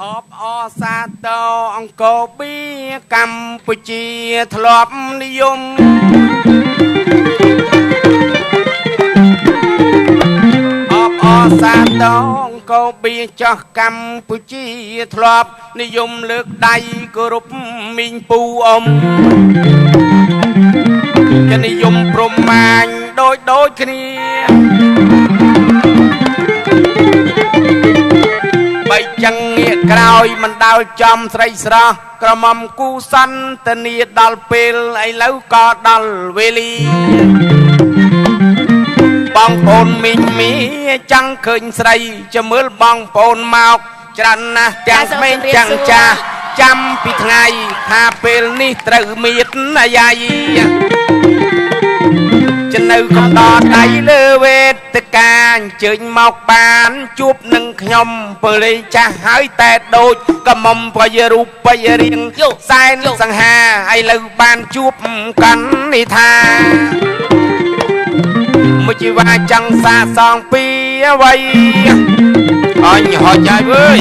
អបអសាទរអង្គរបៀកម្ពុជាធ្លាប់និយមអបអសាទរអង្គរបៀចោះកម្ពុជាធ្លាប់និយមលើកដៃគោរពមីងពូអ៊ំជានិយមព្រមមាញដូចដូចគ្នា បីចឹងងាកក្រោយមិនដល់ចំស្រីស្រស់ក្រមុំគូសន្តានាដល់ពេលឥឡូវក៏ដល់វេលាបងប្អូនមីងមីចង់ឃើញស្រីចាំមើលបងប្អូនមកច្រើនណាស់ទាំងក្មេងទាំងចាស់ចាំពីថ្ងៃថាពេលនេះត្រូវមានអាយាយ ចំណៅកំដរដៃលើវេទិកាអញ្ជើញមកបានជួបនឹងខ្ញុំពលិចាស់ហើយតែដូចកមុំបយរូបបយរៀងសែនសង្ហាឥឡូវបានជួបកាន់នេះថាមួយជីវ៉ាចង់សាសងពីអ្វីអញហត់ហើយវើយ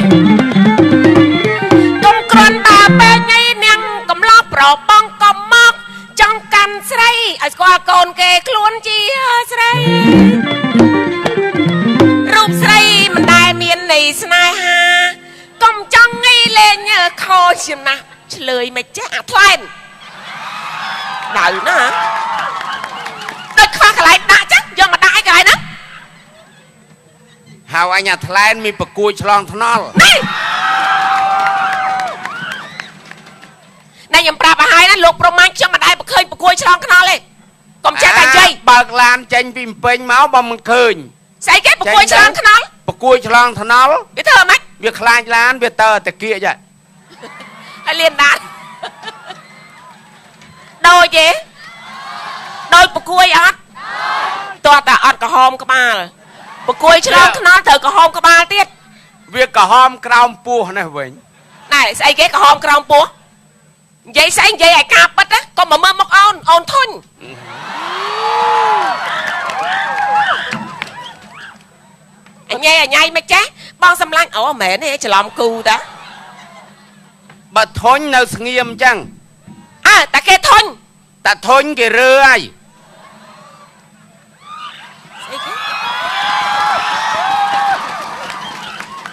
កុំគ្រាន់បើពេកថ្ងៃនាងកំឡោះប្របងកុំមកចង់កាន់ស្រីឲ្យស្គាល់កូនគេខ្លួនជាស្រីរូបស្រីមិនដែលមានន័យស្នេហាកុំចង់ងាយលេងខចំណាស់ឆ្លើយមិនចេះអាថ្លែនដៅណាដូចខ្វះកន្លែងដាក់ចឹងយកមកដាក់ឲ្យកន្លែងហ្នឹង ហៅអញអាថ្លែនមានប្រគួយឆ្លងថ្នល់ នេះណែខ្ញុំប្រាប់ឲ្យហើយណាលោកប្រមាញ់ខ្ញុំមិនដែលឃើញប្រគួយឆ្លងថ្នល់ទេកុំចេះតែនិយាយ បើកឡានចេញពីភ្នំពេញមកបើមិនឃើញ ស្អីគេប្រគួយឆ្លងថ្នល់ ប្រគួយឆ្លងថ្នល់ វាធ្វើម៉េច វាខ្លាចឡានវាតើតាគៀក ហើយលៀនដានដូចទេដូចប្រគួយអត់តោះតែអត់ក្រហមក្បាលប្រគួយឆ្លងថ្នល់ត្រូវក្រហមក្បាលទៀត វាក្រហមក្រោមពោះនេះវិញ ណែស្អីគេក្រហមក្រោមពោះនិយាយស្អីនិយាយឲ្យការពិតណាកុំមកមើលមុខអូនអូនធុញអញញ៉ៃអញញ៉ៃមិនចេះបងសម្លាញ់អូមែនទេច្រឡំគូតា បើធុញនៅស្ងៀមអញ្ចឹង អើតាគេធុញ តាធុញគេរើហើយ ស្អីគេ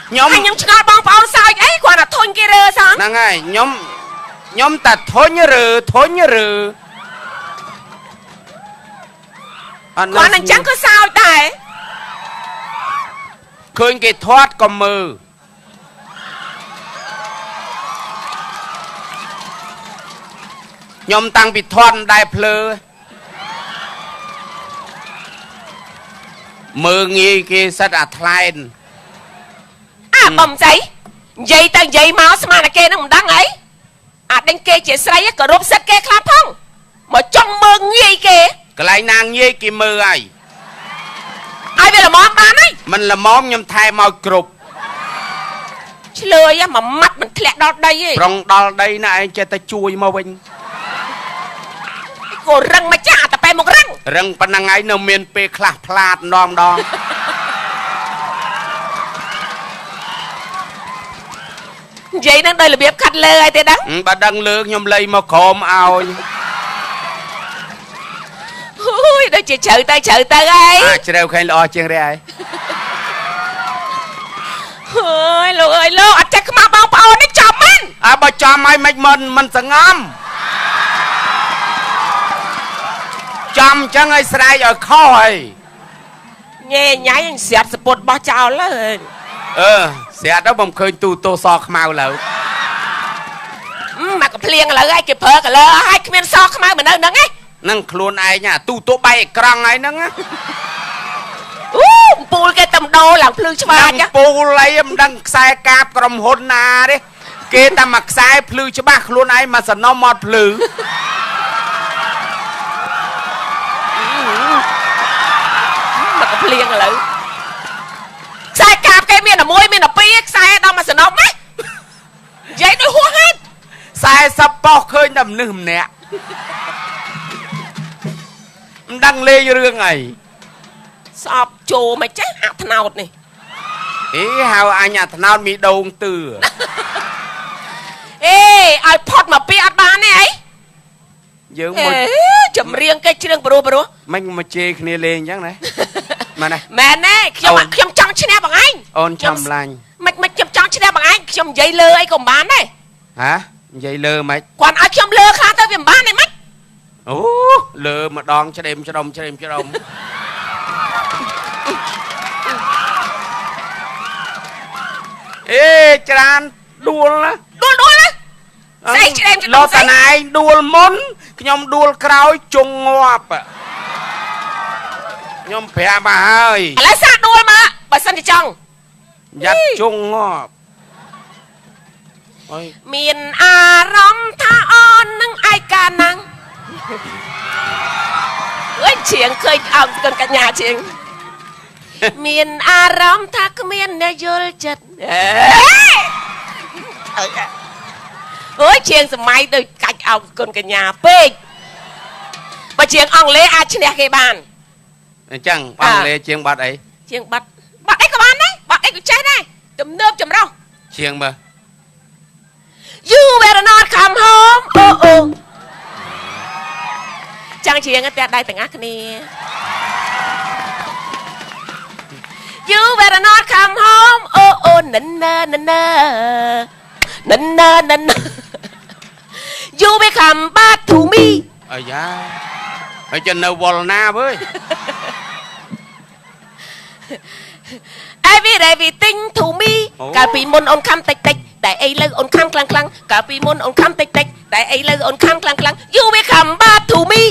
ខ្ញុំ ហើយខ្ញុំឆ្ងល់បងប្អូនសើចអីគ្រាន់តែធុញគេរើសោះ ហ្នឹងហើយខ្ញុំខ្ញុំតាធុញរើធុញរើអត់ គ្រាន់តែអញ្ចឹងក៏សើចដែរ ឃើញគេធាត់ក៏មើលខ្ញុំតាំងពីធាត់មិនដែលភ្លើមើងងាយគេសិតអាថ្លែន អើបំស្អីនិយាយទៅនិយាយមកស្មានតែគេនឹងមិនដឹងអីអាដេញគេជាស្រីក៏រົບសិតគេខ្លះផងមកចង់មើងងាយគេ កន្លែងណាងាយគេមើលហើយ ឲ្យវាល្មមបានហើយ មិនល្មមខ្ញុំថែមឲ្យគ្រប់ ឆ្លើយមួយម៉ាត់មិនធ្លាក់ដល់ដីទេ ប្រងដល់ដីណាឯងចេះតែជួយមកវិញ គោរឹងមកចាស់តែបែមករឹង រឹងប៉ុណ្ណឹងឯងនៅមានពេលខ្លះផ្លាតម្ដងម្ដង និយាយនឹងដោយរបៀបខាត់លើឲ្យទេដឹង បើដឹងលើខ្ញុំលៃមកក្រមឲ្យ អូយដូចជាជ្រៅទៅជ្រៅទៅហើយ អាជ្រៅខែងល្អជាងរះហើយ អើយលោកអើយលោកអត់ចេះខ្មាស់បងប្អូននេះចំមែន អើបើចំឲ្យមិនមិនមិនសងំចំអញ្ចឹងឲ្យស្រែកឲ្យខុសហើយ ញ៉ែញ៉ៃស្រាប់សពុតបោះចោលហើយ អឺស្រាប់ទៅបំឃើញទូទោសខ្មៅឡើយ មកកភ្លៀងឥឡូវឲ្យគេប្រើកលើឲ្យគ្មានសខ្មៅមកនៅហ្នឹងឯង នឹងខ្លួនឯងអាទូទោបែកអេក្រង់ហើយហ្នឹង អូអំពូលគេតំដោឡើងភ្លឺឆ្វាច ពូលអីមិនដឹងខ្សែកាបក្រុមហ៊ុនណាទេគេតែមួយខ្សែភ្លឺច្បាស់ខ្លួនឯងមកសំណុំមកភ្លឺ មកកភ្លៀងឥឡូវខ្សែកាបគេមានតែមួយមានតែពីរខ្សែដល់មកសំណុំណានិយាយដូចហួសហេតុ 40ប៉ុស្តិ៍ឃើញតែមនុស្សម្នាក់មិនដឹងលេងរឿងអី ស្អប់ជោមិនចេះអាថ្នោតនេះ អេហៅអញអាថ្នោតមីដូងទឿ អេឲ្យផុតមកពីអត់បានទេអី យើងមួយ ចម្រៀងគេច្រៀងព្រោះព្រោះ មិនមកជេរគ្នាលេងអញ្ចឹងណាមែនទេ មែនទេខ្ញុំខ្ញុំចង់ឈ្នះបងឯង អូនចាំឡាញ់ មិនខ្ញុំចង់ឈ្នះបងឯងខ្ញុំនិយាយលើអីក៏មិនបានដែរ ហ៎និយាយលើមិន គាត់ឲ្យខ្ញុំលើខ្លះទៅវាមិនបានទេម៉េច អូលើម្ដងឆ្ដេមច្ដុំឆ្ដេមច្ដុំអេច្រានដួលណា ដួលដួលណាស្អីឆ្ដេមច្ដុំ លោកតាណែងដួលមុនខ្ញុំដួលក្រោយជងងាប់ខ្ញុំប្រាប់មកហើយ ឥឡូវសាកដួលមកបើសិនជាចង់ យ៉ាត់ជងងាប់អើយ មានអារម្មណ៍ថាអូននឹងឯកាណាំងអើយជាងឃើញអោបកញ្ញាជាងមានអារម្មណ៍ថាគ្មានអ្នកយល់ចិត្តអើយជាងសម័យដូចកាច់អោបគុណកញ្ញាពេកបើជាងអង់គ្លេសអាចឈ្នះគេបាន អញ្ចឹងអង់គ្លេសជាងបាត់អី ជាងបាត់បាត់អីក៏បានដែរបាត់អីក៏ចេះដែរទំនើបចម្រុះ ជាងមើល You better not come home អូអូចង់ជាងតែដៃទាំងអស់គ្នា You better not come home អូអូណិនណាណិនណាណិនណាណិន You will come back to me អាយ៉ាហើយចឹងនៅវល់ណាវើយ Every everything to me កាលពីមុនអូនខំតិចតិចតែអីលើអូនខំខ្លាំងខ្លាំងកាលពីមុនអូនខំតិចតិចតែអីលើអូនខំខ្លាំងខ្លាំង You will come back to me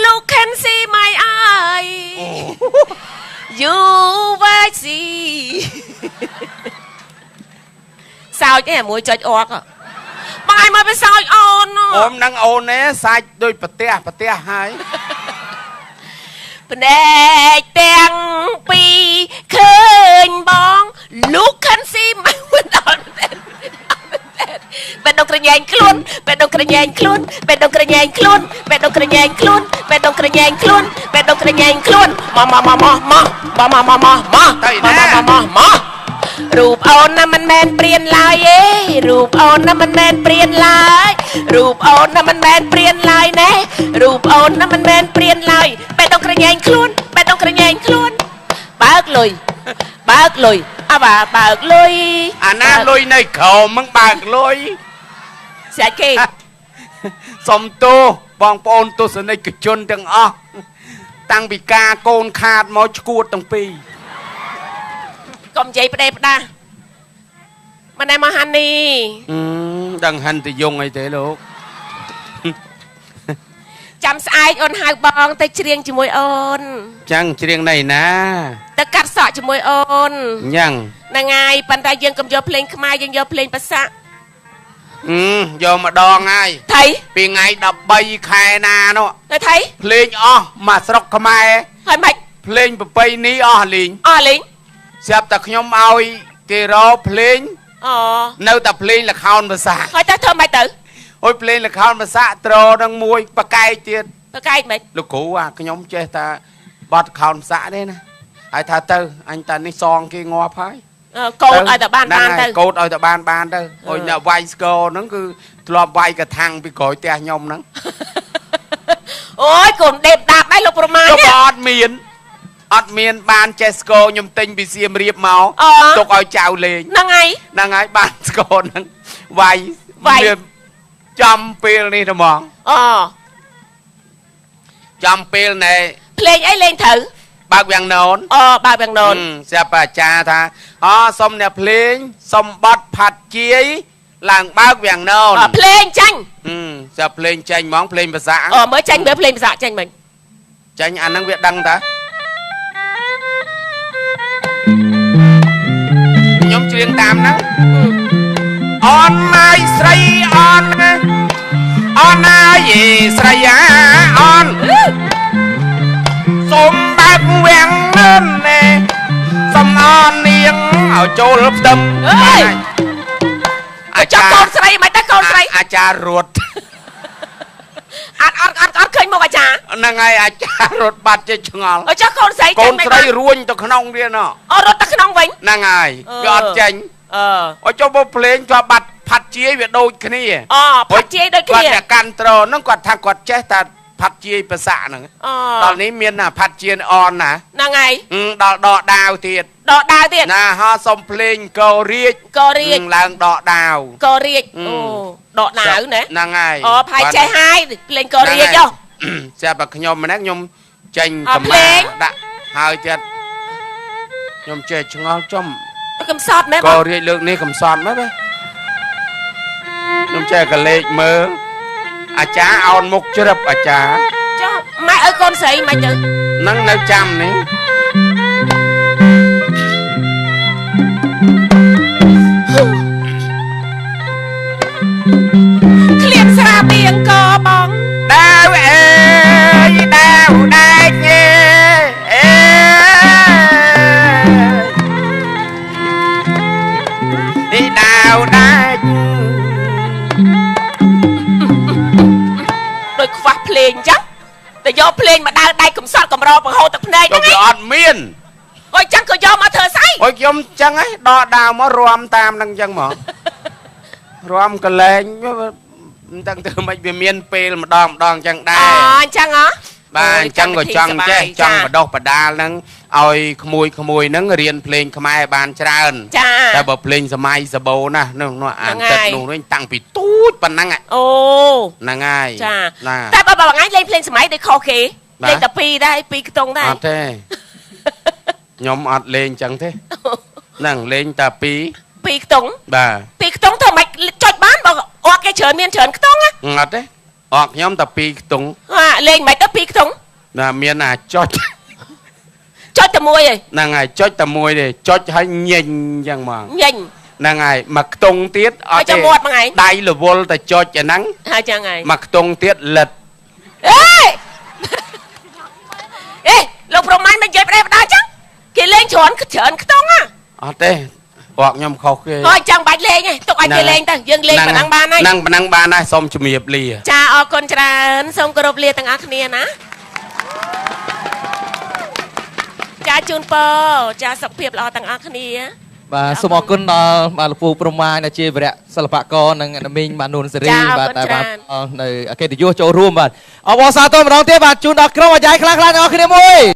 Look can see my eye You will see សោចឯមួយចុចអកបាយមកវាសោចអូន អូមនឹងអូនឯសាច់ដូចប្រទះប្រទះហើយ ភ្នែកទាំងពីរឃើញបង Look can see មកដល់មែនបែដងក្រញែងខ្លួនបែដងក្រញែងខ្លួនបែដងក្រញែងខ្លួនបែដងក្រញែងខ្លួនបែដងក្រញែងខ្លួនបែដងក្រញែងខ្លួនមកមកមកមកមកមកមកមកមកមកមកមករូបអូនណាមិនមែនព្រានឡើយទេរូបអូនណាមិនមែនព្រានឡើយរូបអូនណាមិនមែនព្រានឡើយណែរូបអូនណាមិនមែនព្រានឡើយបែដងក្រញែងខ្លួនបែដងក្រញែងខ្លួនបើកលុយបើកលុយអបាបើកលុយ អាណាលុយនៅក្រោមมึงបើកលុយ ស្រាច់គេ សំទោសបងប្អូនទស្សនិកជនទាំងអស់តាំងពីការកូនខាតមកឈួតទាំងពីរ កុំនិយាយផ្ដេសផ្ដាស់មិនដែរមកហានី ដឹងហិនតយងអីទេលោក ចាំស្អែកអូនហៅបងទៅច្រៀងជាមួយអូន ចឹងច្រៀងណៃណា ទៅកាត់សក់ជាមួយអូន ញ៉ាំង ហ្នឹងហើយប៉ុន្តែយើងកុំយកភ្លេងខ្មែរយើងយកភ្លេងភាសា យកម្ដងហើយ ថៃ ពីថ្ងៃ13ខែណានោះ ទៅថៃ ភ្លេងអស់មកស្រុកខ្មែរ ហើយម៉េច ភ្លេងប្រពៃណីអស់លីង អស់លីង ស្រាប់តែខ្ញុំឲ្យគេរកភ្លេង អូ នៅតែភ្លេងល្ខោនភាសា ហើយទៅធ្វើម៉េចទៅ អូយភ្លេងល្ខោនភាសាត្រនឹងមួយបកែកទៀត បកែកម៉េច លោកគ្រូអាខ្ញុំចេះតែបត់ខោនភាសាទេណាហើយថាទៅអញតានេះសងគេងាប់ហើយក ូនឲ្យតែបានបានទៅ កូនឲ្យតែបានបានទៅអូយអ្នកវាយស្គរហ្នឹងគឺធ្លាប់វាយកថាំងពីក្រោយផ្ទះខ្ញុំហ្នឹង អូយកូនដេបដាបដែរលោកប្រមាណ ក៏អត់មានអត់មានបានចេះស្គរខ្ញុំទិញពីសៀមរាបមកទុកឲ្យចៅលេង ហ្នឹងហើយ ហ្នឹងហើយបានស្គរហ្នឹងវាយចំពេលនេះត្មង អូ ចំពេលណែ ភ្លេងអីលេងត្រូវ បើកវាំងណូន អូបើកវាំងណូន ស្រាប់អាចារ្យថាអូសុំអ្នកភ្លេងសុំបត់ផាត់ជាយឡើងបើកវាំងណូន ភ្លេងចាញ់ ស្រាប់ភ្លេងចាញ់ហ្មងភ្លេងភាសា អូមើលចាញ់មើលភ្លេងភាសាចាញ់មិញ ចាញ់អាហ្នឹងវាដឹងតាខ្ញុំច្រៀងតាមហ្នឹងអូនម៉ាយស្រីអូនណាអូនណាយេស្រីអាអូនសុំបើកវាំងនណែសុំអូននាងឲ្យចូលផ្ទឹម អាចារ្យកូនស្រីមិនតែកូនស្រី អាចារ្យរត់ អា អត់អត់អត់អត់ឃើញមុខអាចារ្យ ហ្នឹងហើយអាចារ្យរត់បាត់ចេះឆ្ងល់ អើចុះកូនស្រី កូន ចេញមិនបាន ស្រីរួញទៅក្នុងទៀតណ អូរត់ទៅក្នុងវិញ ហ្នឹងហើយវាអត់ចេញ អឺ អើចុះបើភ្លេងជាប់បាត់ផាត់ជាយវាដូចគ្នា អូផាត់ជាយដូចគ្នា គាត់អ្នកកាន់ត្រហ្នឹងគាត់ថាគាត់ចេះតែផាត់ជាយប្រសាក់ហ្នឹង អូ ដល់នេះមានណាផាត់ជាយអនណា ហ្នឹងហើយ ហឹមដល់ដកដាវទៀត ដកដាវទៀត ណាហោសុំភ្លេងកោរាជ ករាជ ហឹមឡើងដកដាវ ករាជអូដកដាវណា ហ្នឹងហើយ អូផាយចេះហើយភ្លេងករាជហ៎ ស្រាប់តែខ្ញុំម្នាក់ខ្ញុំចេញ អ่ะ កម្មា ភ្លេង ដាក់ហើយទៀតខ្ញុំចេះឆ្ងល់ចំ កំសត់មែនក បង រាជលើកនេះកំសត់មែនទេខ្ញុំចេះកលេចមើលអាចារ្យអោនមុខជ្រឹបអាចារ្យ ចុះម៉ែឲ្យកូនស្រីមិនទៅ ហ្នឹងនៅចាំនេះ ក្លៀនស្រាបៀងកបង ដាវអើយដាវដែកអេអេនេះដាវដែក ដូចខ្វះភ្លេងអញ្ចឹងតែយកភ្លេងមកដើរដៃកំសត់កំរបង្ហូរទឹកភ្នែក ក៏ ហ្នឹង វាអត់មាន អុយចឹងក៏យកមកធ្វើស្អី អុយខ្ញុំចឹងហ៎ដកដាវមករំតាមនឹងចឹងហ្មងរំកលែងមិនដឹងធ្វើម៉េចវាមានពេលម្ដងម្ដងចឹងដែរ អូអញ្ចឹងហ៎ បាទអញ្ចឹងក៏ចង់ចេះចង់បដោះបដាលហ្នឹងឲ្យក្មួយក្មួយហ្នឹងរៀនភ្លេងខ្មែរបានច្រើន ចា តែបើភ្លេងសម័យសបោណាស់នោះនោះអានទឹកនោះវិញតាំងពីទូចប៉ុណ្ណឹង អូ ហ្នឹងហើយ ចា ណា តែបើបើថ្ងៃលេងភ្លេងសម័យដូចខុសគេលេងតែពីរដែរពីរខ្ទង់ដែរ អត់ទេខ្ញុំអត់លេងចឹងទេហ្នឹងលេងតែពីរ ពីរខ្ទង់ បាទ ពីរខ្ទង់ធ្វើម៉េចចុចបានបើអត់គេច្រើនមានច្រើនខ្ទង់ណា អត់ទេអត់ខ្ញុំតែពីរខ្ទង់ ហាលេងមិនទៅពីរខ្ទង់ ណាមានអាចុច ចុចតែមួយឯង ហ្នឹងហើយចុចតែមួយទេចុចហើយញញចឹងហ្មង ញញ ហ្នឹងហើយមកខ្ទង់ទៀតអត់ ឲ្យចាំមាត់ហ្នឹងឯង ដៃរវល់តែចុចអាហ្នឹង ហើយចឹងហើយ មកខ្ទង់ទៀតលិត អេអេលោកប្រមាញ់មិននិយាយប្រេះផ្ដាចឹងគេលេងច្រើនច្រើនខ្ទង់ណា អត់ទេពួកខ្ញុំខុសគេ ហើយចឹងបាច់លេងឯងទុកឲ្យគេលេងទៅយើងលេងប៉ុណ្ណឹងបានហើយ ហ្នឹងប៉ុណ្ណឹងបានហើយសូមជំរាបលា ចាអរគុណច្រើនសូមគោរពលាទាំងអស់គ្នាណាចាជូនពរចាសុខភាពល្អទាំងអស់គ្នា បាទសូមអរគុណដល់បាទលោកពូព្រហ្មាញដែលជាវរៈសិល្បករនិងអ្នកមីងបាទនួនសេរីបាទដែលបាននៅអកិត្តិយសចូលរួមបាទអបអរសាទរម្ដងទៀតបាទជូនដល់ក្រុមអាយ៉ៃខ្លាំងៗទាំងអស់គ្នាមួយ